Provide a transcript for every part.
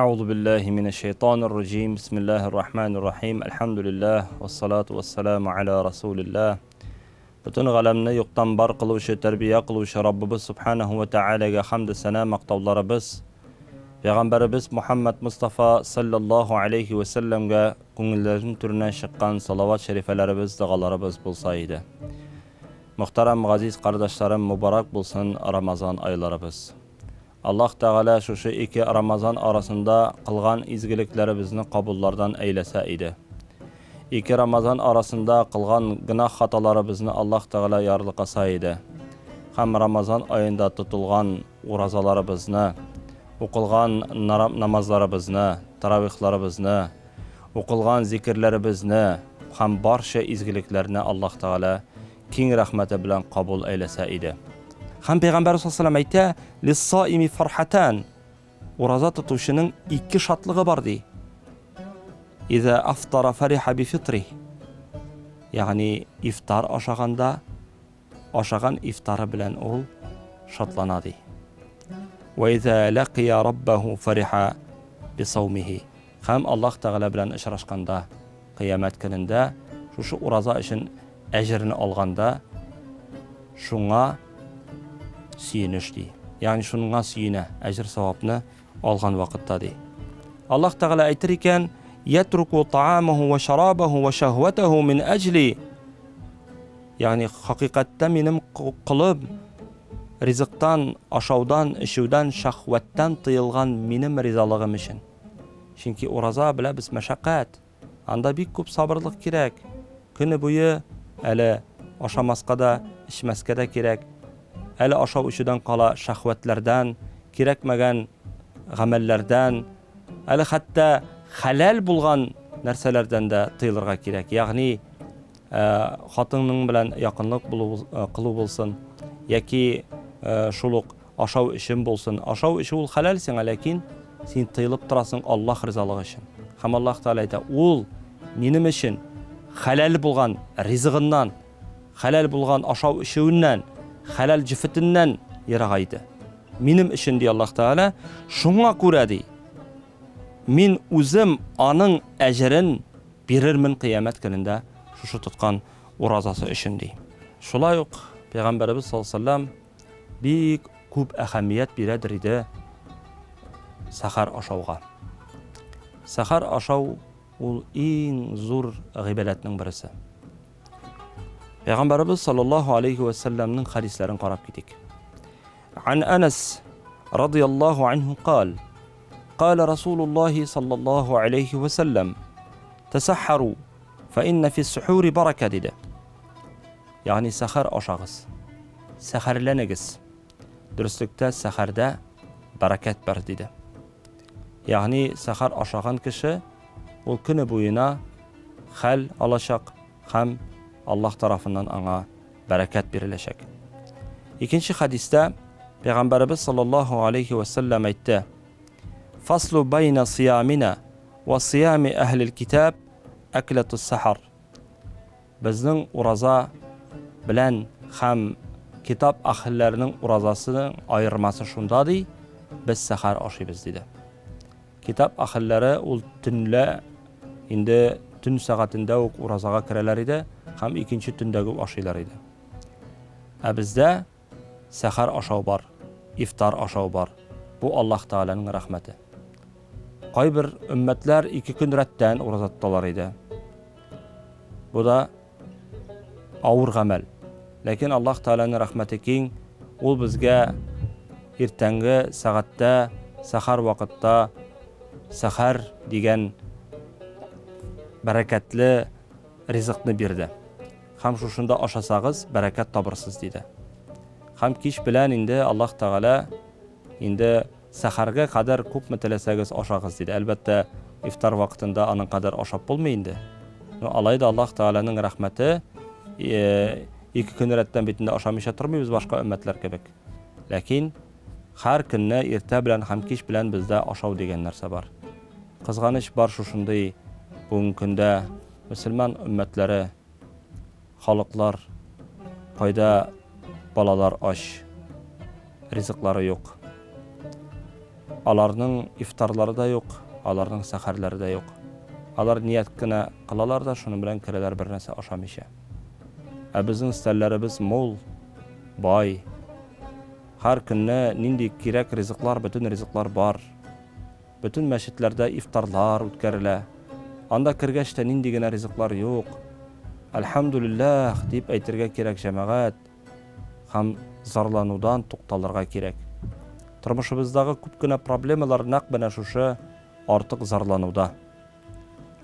Әгъузу биллаһи минәш-шәйтанир раҗим. Бисмиллаһир рахманир рахим. Әлхәмдүлиллаһ вассалату вассаламу аля расулиллаһ. Бөтен галәмне юктан бар кылучы, тәрбия кылучы Раббыбыз Субханаһу ва Тәгаләгә хәмд сәна мактауларыбыз. Пәйгамбәребез Мухаммад Мустафа саллаллаһу алейхи ва сәлләмгә күңелләрнең түреннән чыккан салават шәрифәләребез, догаларыбыз булса иде. Мөхтәрәм газиз кардәшләрем, мубарак булсын Рамазан айларыбыз. Аллаһ Тәгалә шушы ике Рамазан арасында кылган изгелекләребезне кабуллардан әйләсә иде. Ике Рамазан арасында кылган гөнаһ-хаталарыбызны Аллаһ Тәгалә ярлыкаса иде. Һәм Рамазан аенда тотылган уразаларыбызны, укылган намазларыбызны, таравихларыбызны, укылган зикерләребезне һәм барча изгелекләрне Аллаһ Тәгалә киң рәхмәте белән кабул әйләсә иде. Һәм Пәйгамбәрбез саллаллаһу алейһи ва әйтә, "Лиссаими фархатан" Ураза тотучының ике шатлыгы бар ди. Иза афтара фариха би фитри. Ягъни ифтар ашаганда ашаган ифтары белән ул шатлана ди. Ва иза лакия раббаху фариха би саумихи. Һәм Аллаһ Тәгалә белән очрашканда, кыямәт көнендә шушы ураза өчен әҗерне алганда, шуңа сөенеш ди. Ягъни шуңа сөенә, әҗер-савапны алган вакытта ди. Аллаһ Тәгалә әйтер икән, "Ятруку таамаху ва шарабаху ва шахватаху мин әҗли". Ягъни хакыйкатьтә минем колым ризыктан, ашаудан, эчүдән, шахвәттән тыелган минем ризалыгым өчен. Чөнки ураза, беләбез, мәшәкать. Анда бик күп сабырлык кирәк. Көне буе әле ашамаска да, эчмәскә дә кирәк. Әле ашау-эчүдән кала шәһвәтләрдән, кирәкмәгән гамәлләрдән, әле хәтта хәләл булган нәрсәләрдән дә тыелырга кирәк. Ягъни, хатының белән якынлык булу, кылу булсын, яки шул ук Ашау өчен булсын. Ашау эчү ул хәләл сиңа, ләкин син тыелып торасың Аллаһ ризалыгы өчен. Һәм Аллаһ Тәгалә әйтә, ул минем өчен хәләл булган ризыгыннан, хәләл булган ашау эчүеннән, хәләл җефетеннән ерагайды. Минем өчен, ди Аллаһ Тәгалә, шуңа күрә, ди, мин үзем аның әҗерен бирермен кыямәт көнендә шушы тоткан уразасы өчен, ди. Шулай ук Пәйгамбәребез саллаллаһу алейһи ва сәлләм бик күп әһәмият бирәдер иде сәхәр ашауга. Сәхәр ашау ул иң зур гыйбадәтнең берсе. Пәйгамбәребез саллаллаһу алейхи ва сәлләмнең хәдисләрен карап китик. Ан Анас радияллаһу анху кал: قال رسول الله صلى الله عليه وسلم: تسحروا فإن في السحور بركة диде. Ягъни сәхәр ашагыз. Сәхәрләнегез. Дөреслектә сәхәрдә бәрәкәт бар, диде. Ягъни сәхәр ашаган кеше ул көне буена хәл алачак һәм Аллаһ тарафыннан аңа бәрәкәт биреләчәк. Икенче хәдистә Пәйгамбәребез саллаллаһу алейхи ва сәлләм әйтте: "Фаслу байна сиямина ва сиями әһлил китаб әкләтус сахар." Безнең ураза белән һәм китап әһелләренең уразасының аермасы шунда, ди, без сәхәр ашыйбыз, диде. Китап әһелләре ул төнлә инде төн сәгатендә үк уразага керәләр иде һәм икенче төндәге ашыйлар иде. Ә бездә сәхәр ашау бар, ифтар ашау бар. Бу Аллаһ Тәгаләнең рәхмәте. Кайбер өммәтләр ике көн рәттән ураза тоталар иде. Бу да авыр гамәл. Ләкин Аллаһ Тәгаләнең рәхмәте киң, ул безгә иртәнге сәгатьтә, сәхәр вакытта сәхәр дигән бәрәкәтле ризыкны бирде. Һәм шушында ашасагыз, бәрәкәт табырсыз, диде. Һәм кич белән инде Аллаһ Тәгалә инде Сәхәргә кадәр күпме теләсәгез ашагыз, диде. Әлбәттә, ифтар вакытында аның кадәр ашап булмый инде. Но алай да Аллаһ Тәгаләнең рәхмәте, ике көн рәттән бит инде ашамыйча тормыйбыз башка өммәтләр кебек. Ләкин һәр көнне иртә белән һәм кич белән бездә ашау дигән нәрсә бар. Кызганыч бар шушындый бүгенге көндә мөселман өммәтләре, халыклар, кайда балалар ач, ризыклары юк. Аларның ифтарлары да юк, аларның сәхәрләре дә юк. Алар ният кенә кылалар да, шуның белән керәләр бер нәрсә ашамыйча. Ә безнең өстәлләребез мул, бай. Һәр көнне нинди кирәк ризыклар, бөтен ризыклар бар. Бөтен мәчетләрдә ифтарлар үткәрелә. Анда кергәч тә нинди генә ризыклар юк. Әлхәмдүлилләһ, дип әйтергә кирәк, җәмәгать. Һәм зарланудан тукталырга кирәк. Тормышыбыздагы күп кенә проблемалар нәкъ менә шушы артык зарлануда.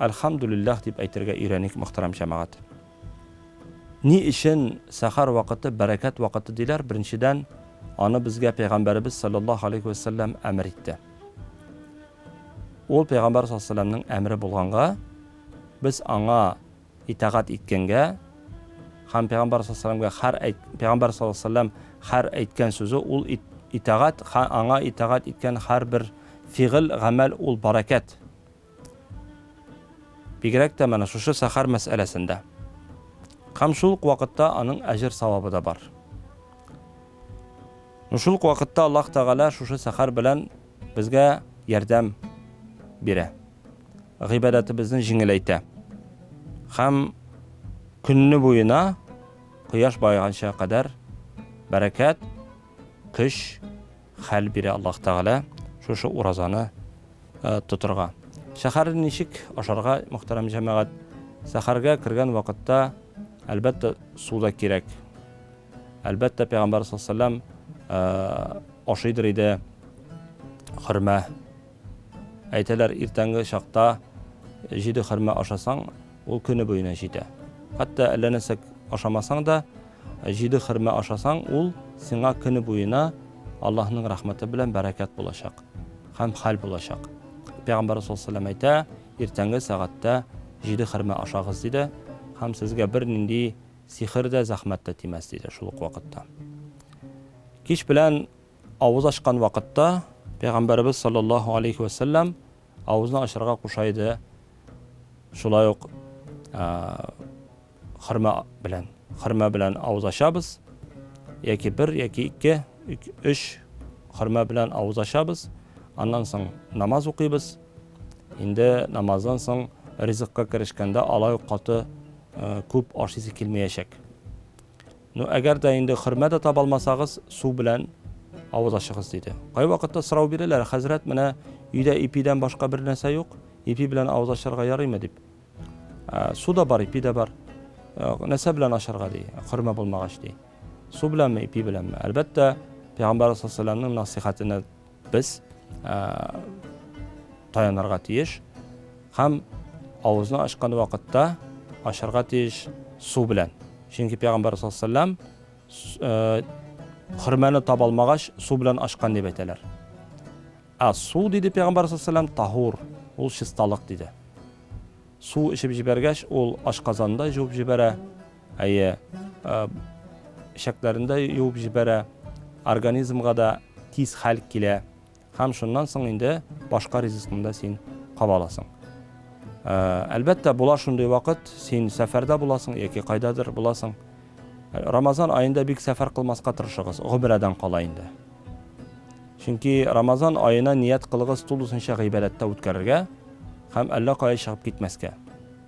Әлхәмдүлилләһ дип әйтергә өйрәник, мөхтәрәм җәмәгать. Ни өчен сәхәр вакыты бәрәкәт вакыты диләр? Беренчедән, аны безгә пәйгамбәребез саллаллаһу алейхи ва сәлләм әмер итте. Ул пәйгамбәр саллаллаһу алейхи ва сәлләмнең әмере булганга, без аңа итагать иткәнгә һәм пәйгамбәр саллаллаһу алейхи һәр әйт, пәйгамбәр саллаллаһу алейхи ва сәлләм һәр әйткән сүзе ул итагать, аңа итагать иткән һәрбер фигыль, гамәл ул баракәт. Бигрәк тә менә шушы сәхәр мәсьәләсендә. Һәм шул ук вакытта аның әҗер савабы да бар. Но шул ук вакытта Аллаһ Тәгалә шушы сәхәр белән безгә ярдәм бирә. Гыйбадәтебезне җиңеләйтә. Һәм көнне буена кояш баеганча кадәр бәрәкәт, көч, хәл бирә Аллаһ Тәгалә шушы уразаны э, тотырга. Сәхәрне ничек ашарга, мөхтәрәм җәмәгать? Сәхәргә кергән вакытта, әлбәттә, су да кирәк. Әлбәттә, Пәйгамбәр саллаллаху э, ашыйдыр иде хөрмә. Әйтәләр, иртәнге чакта җиде хөрмә ашасаң, ул көне буена җитә. Хәтта әллә нәрсә ашамасаң да, җиде хөрмә ашасаң, ул сиңа көне буена Аллаһның рәхмәте белән бәрәкәт булачак һәм хәл булачак. Пәйгамбәр саллаллаху алейһи әйтә, иртәнге сәгатьтә җиде хөрмә ашагыз диде һәм сезгә бернинди сихер дә, зәхмәт тә тимәс диде шул ук вакытта. Кич белән авыз ачкан вакытта Пәйгамбәребез саллаллаху алейхи ва саллям авызны ачарга куша иде. Шулай ук хөрмә белән. Хөрмә белән авыз ачабыз. Яки бер, яки ике, өч хөрмә белән авыз ачабыз. Аннан соң намаз укыйбыз. Инде намаздан соң ризыкка керешкәндә алай ук каты э, күп ашыйсы килмәячәк. Ну, әгәр дә инде хөрмә дә таба алмасагыз, су белән авыз ачыгыз, диде. Кайвакытта сорау бирәләр, хәзрәт, менә өйдә ипидән башка бер нәрсә юк, ипи белән авыз ачарга ярыймы дип. Ә, су да бар, ипи дә бар. Ә, нәрсә белән ашарга ди, хөрмә булмагач ди. Су беләнме, ипи беләнме? Әлбәттә, Пәйгамбәр саллаллаху насихатына без ә, таянырга тиеш һәм авызны ачкан вакытта ашарга тиеш су белән. Чөнки Пәйгамбәр саллаллаху хөрмәне таба алмагач, су белән ачкан дип әйтәләр. Ә су, диде Пәйгамбәр саллаллаху таһур, ул чисталык диде. Су эчеп җибәргәч, ул ашказанын да җуып җибәрә, әйе, эчәкләрен дә юып җибәрә, организмга да тиз хәл килә. Һәм шуннан соң инде башка ризыкны да син каба аласың. Әлбәттә, була шундый вакыт, син сәфәрдә буласың яки кайдадыр буласың. Рамазан аенда бик сәфәр кылмаска тырышыгыз, гомрәдән кала инде. Чөнки Рамазан аена ният кылыгыз тулысынча гыйбадәттә үткәрергә һәм әллә кая чыгып китмәскә.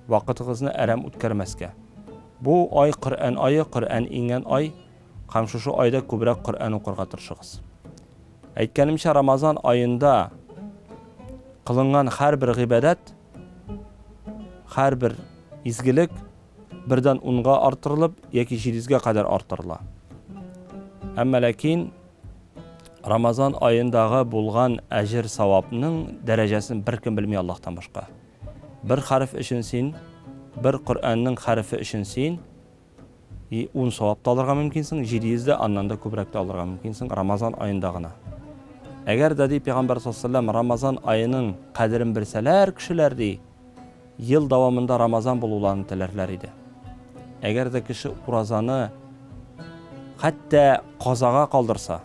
Вакытыгызны әрәм үткәрмәскә. Бу ай Коръән ае, Коръән иңгән ай һәм шушы айда күбрәк Коръән укырга тырышыгыз. Әйткәнемчә, Рамазан аенда кылынган һәрбер гыйбадәт, һәрбер изгелек бердән унга арттырылып яки җидезгә кадәр арттырыла. Әмма ләкин Рамазан аендагы булган әҗер савапның дәрәҗәсен беркем белми Аллаһтан башка. Бер хәреф өчен син, бер Коръәннең хәрефе өчен син и 10 савап та алырга мөмкинсең, 700 дә, аннан да күбрәк тә алырга мөмкинсең Рамазан аенда гына. Әгәр дә ди Пәйгамбәр саллаллаху Рамазан аеның кадерен белсәләр кешеләр ди, ел дәвамында Рамазан булуларын теләрләр иде. Әгәр дә кеше уразаны хәтта казага калдырса,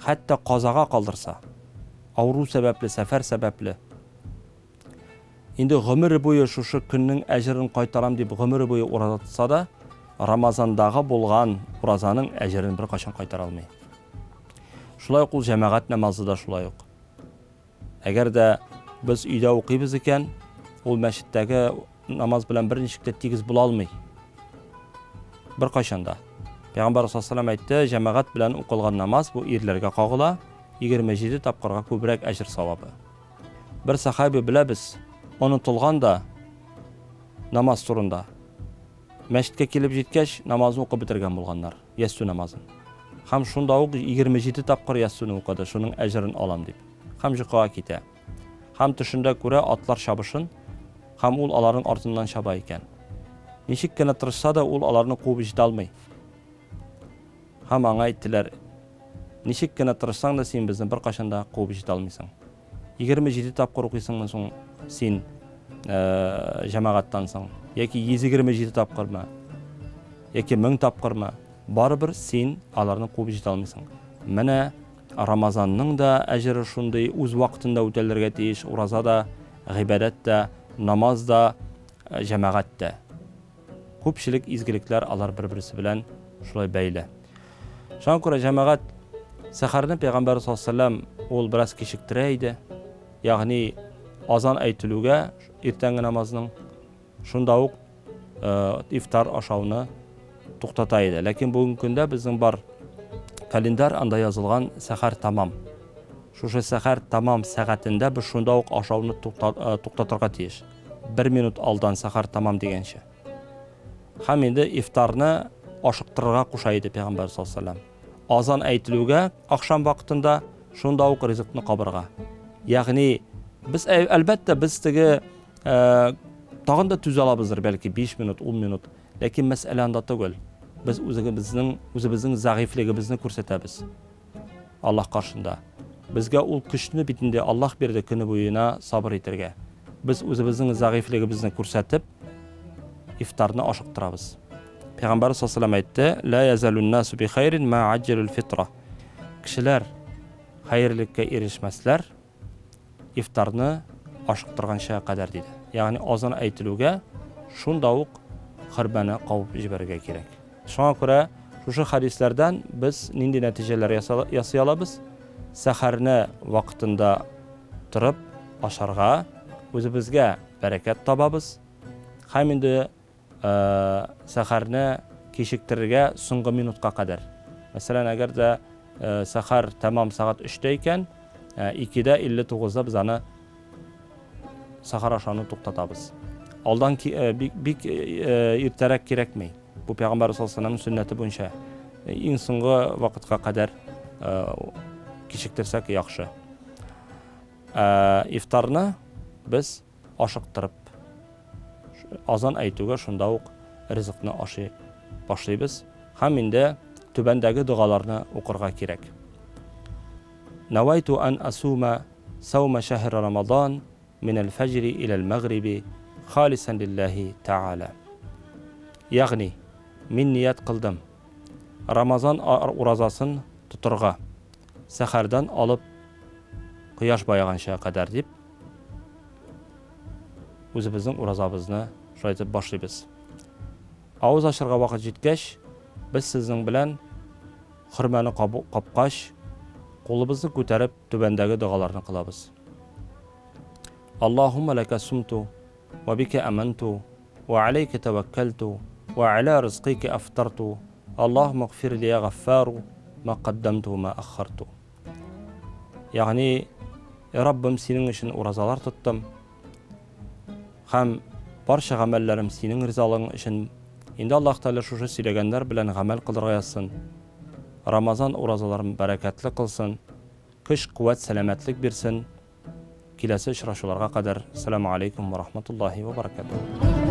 хәтта казага калдырса, авыру сәбәпле, сәфәр сәбәпле, инде гомере буе шушы көннең әҗерен кайтарам дип гомере буе ураза тотса да, Рамазандагы булган уразаның әҗерен беркайчан кайтара алмый. Шулай ук ул җәмәгать намазы да шулай ук. Әгәр дә без өйдә укыйбыз икән, ул мәчеттәге намаз белән берничек тә тигез була алмый. Беркайчан да. Пәйгамбәр саллаллаху әйтте, җәмәгать белән укылган намаз бу ирләргә кагыла, 27 тапкырга күбрәк әҗер савабы. Бер сахаби беләбез, онытылган да намаз турында. Мәчеткә килеп җиткәч, намазны укып бетергән булганнар, ястү намазын. Һәм шунда ук 27 тапкыр ястүне укыды, шуның әҗерен алам дип. Һәм җокыга китә. Һәм төшендә күрә атлар чабышын, һәм ул аларның артыннан чаба икән. Ничек кенә тырышса да, ул аларны куып җитә алмый. Һәм аңа әйттеләр, Ничек кенә тырышсаң да, син безне беркайчан да куып җитә алмыйсың. 27 тапкыр укыйсыңмы соң син э, җәмәгатьтән соң? Яки 127 тапкырмы? Яки 1000 тапкырмы? Барыбер син аларны куып җитә алмыйсың. Менә Рамазанның да әҗере шундый, үз вакытында үтәлергә тиеш, ураза да, гыйбадәт тә, намаз да, э, җәмәгать тә. Күпчелек изгелекләр алар бер-берсе белән шулай бәйле. Шуңа күрә җәмәгать сәхәрне пәйгамбәр саллаллаху ул бераз кичектерә иде. Ягъни азан әйтелүгә иртәнге намазның шунда ук э, ифтар ашауны туктата иде. Ләкин бүгенге көндә безнең бар календарь, анда язылган сәхәр тамам. Шушы сәхәр тамам сәгатендә без шунда ук ашауны э, туктатырга тиеш. Бер минут алдан сәхәр тамам дигәнче. Һәм инде ифтарны ашыктырырга куша иде пәйгамбәр саллаллаху Азан әйтелүгә ахшам вакытында шунда ук ризыкны кабырга. Ягъни без әлбәттә без теге э, тагын да түзә алабыздыр бәлки 5 минут, 10 минут. Ләкин мәсьәлә анда түгел. Без үзебезнең үзебезнең зәгыйфьлегебезне күрсәтәбез. Аллаһ каршында. Безгә ул көчне бит инде Аллаһ бирде көне буена сабыр итәргә. Без үзебезнең зәгыйфьлегебезне күрсәтеп, ифтарны ашыктырабыз. Пәйгамбәр саллаллаху әйтте: "Ла язалун насу би хайрин ма аҗҗалул фитра." Кешеләр хәерлеккә ирешмәсләр, ифтарны ашыктырганча кадәр диде. Ягъни азан әйтелүгә шунда ук хөрмәне кабып җибәрергә кирәк. Шуңа күрә шушы хәдисләрдән без нинди нәтиҗәләр ясый алабыз? Сәхәрне вакытында торып ашарга, үзебезгә бәрәкәт табабыз. Һәм инде сәхәрне кичектерергә соңгы минутка кадәр. Мәсәлән, әгәр дә сәхәр тәмам сәгать 3-тә икән, 2-дә 59-да без аны сәхәр ашауны туктатабыз. Алдан бик, бик иртәрәк кирәкми. Бу пәйгамбәр саллаллаху сөннәте буенча иң соңгы вакытка кадәр кичектерсәк яхшы. Ифтарны без ашыктырып, азан әйтүгә шунда ук ризыкны ашый башлыйбыз һәм инде түбәндәге догаларны укырга кирәк. Навайту ан асума саума шәһр Рамадан мин әл-фәҗри илә әл-мәгъриби халисан лиллаһи тәгалә. Ягъни, мин ният кылдым, Рамазан уразасын тотырга, сәхәрдән алып кояш баеганча кадәр дип, Үзебезнең уразабызны шулай итеп башлыйбыз. Авыз ачырга вакыт җиткәч, без сезнең белән хөрмәне капкач, кулыбызны күтәреп түбәндәге догаларны кылабыз. Аллаһумма ләкә сумту, ва бикә аманту, ва алейкә тәвәккәлту, ва аля ризкыйкә афтарту, Аллаһумма гфир ли я гаффару, ма каддамту ва ма аххарту. Ягъни, Раббым, синең өчен уразалар тоттым. Һәм барча гамәлләрем синең ризалыгың өчен. Инде Аллаһ Тәгалә шушы сөйләгәннәр белән гамәл кылырга язсын. Рамазан уразаларын бәрәкәтле кылсын. Көч, куәт, сәламәтлек бирсен. Киләсе очрашуларга кадәр, Сәламу алейкум ва рахматуллахи ва баракатуһ.